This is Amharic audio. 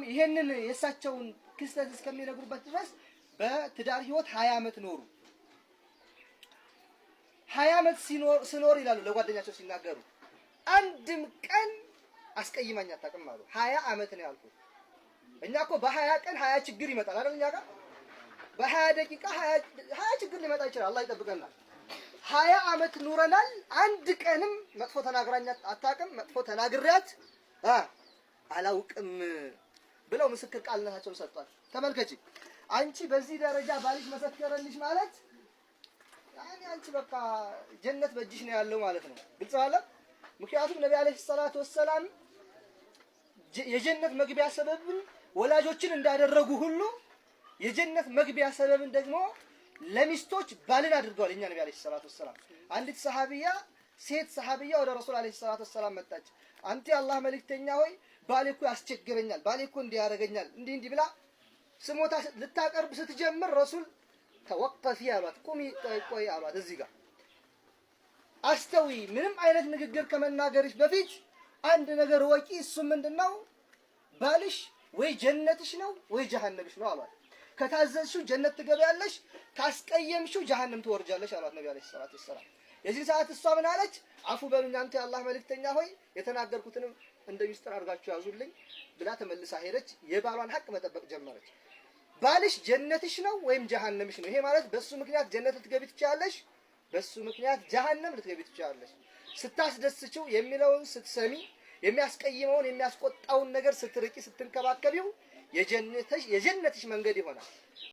ይሄንን የእሳቸውን ክስተት እስከሚነግሩበት ድረስ በትዳር ህይወት 20 ዓመት ኖሩ። 20 ዓመት ስኖር ይላሉ ለጓደኛቸው ሲናገሩ፣ አንድም ቀን አስቀይማኝ አታውቅም አሉ። 20 ዓመት ነው ያልኩት። እኛ እኮ በ20 ቀን 20 ችግር ይመጣል አይደል? እኛ ጋር በ20 ደቂቃ 20 ችግር ሊመጣ ይችላል። አላህ ይጠብቀናል። 20 ዓመት ኑረናል። አንድ ቀንም መጥፎ ተናግራኝ አታውቅም። መጥፎ ተናግሬያት አላውቅም ብለው ምስክር ቃልነታቸውን ሰጥቷል። ተመልከቺ፣ አንቺ በዚህ ደረጃ ባልሽ መሰከረልሽ ማለት ያኔ አንቺ በቃ ጀነት በእጅሽ ነው ያለው ማለት ነው። ግልጽ አለ። ምክንያቱም ነቢ عليه الصلاة والسلام የጀነት መግቢያ ሰበብን ወላጆችን እንዳደረጉ ሁሉ የጀነት መግቢያ ሰበብን ደግሞ ለሚስቶች ባልን አድርገዋል። እኛ ነቢ عليه الصلاة والسلام አንዲት ሰሃቢያ፣ ሴት ሰሃቢያ ወደ ረሱል عليه الصلاة والسلام መጣች። አንተ የአላህ መልእክተኛ ሆይ፣ ባሌ እኮ ያስቸግረኛል፣ ባሌ እኮ እንዲህ ያደርገኛል፣ እንዲህ እንዲህ ብላ ስሞታ ልታቀርብ ስትጀምር ረሱል توقفي አሏት። ቁሚ፣ ቆይ አሏት። እዚህ ጋር አስተውዪ፣ ምንም አይነት ንግግር ከመናገርሽ በፊት አንድ ነገር እወቂ። እሱ ምንድነው? ባልሽ ወይ ጀነትሽ ነው ወይ ጀሃነምሽ ነው አሏት። ከታዘዝሽው ጀነት ትገቢያለሽ፣ ካስቀየምሽው ጀሃነም ትወርጃለሽ አሏት ነቢ عليه الصلاة والسلام። የዚህ ሰዓት እሷ ምን አለች? አፉ በሉኝ አንተ የአላህ መልእክተኛ ሆይ፣ የተናገርኩትንም እንደ ሚስጥር አድርጋችሁ ያዙልኝ ብላ ተመልሳ ሄደች። የባሏን ሐቅ መጠበቅ ጀመረች። ባልሽ ጀነትሽ ነው ወይም ጀሃነምሽ ነው። ይሄ ማለት በሱ ምክንያት ጀነት ልትገቢ ትችያለሽ፣ በሱ ምክንያት ጀሃነም ልትገቢ ትችያለሽ። ስታስደስችው፣ የሚለውን ስትሰሚ፣ የሚያስቀይመውን የሚያስቆጣውን ነገር ስትርቂ፣ ስትንከባከቢው የጀነትሽ መንገድ ይሆናል።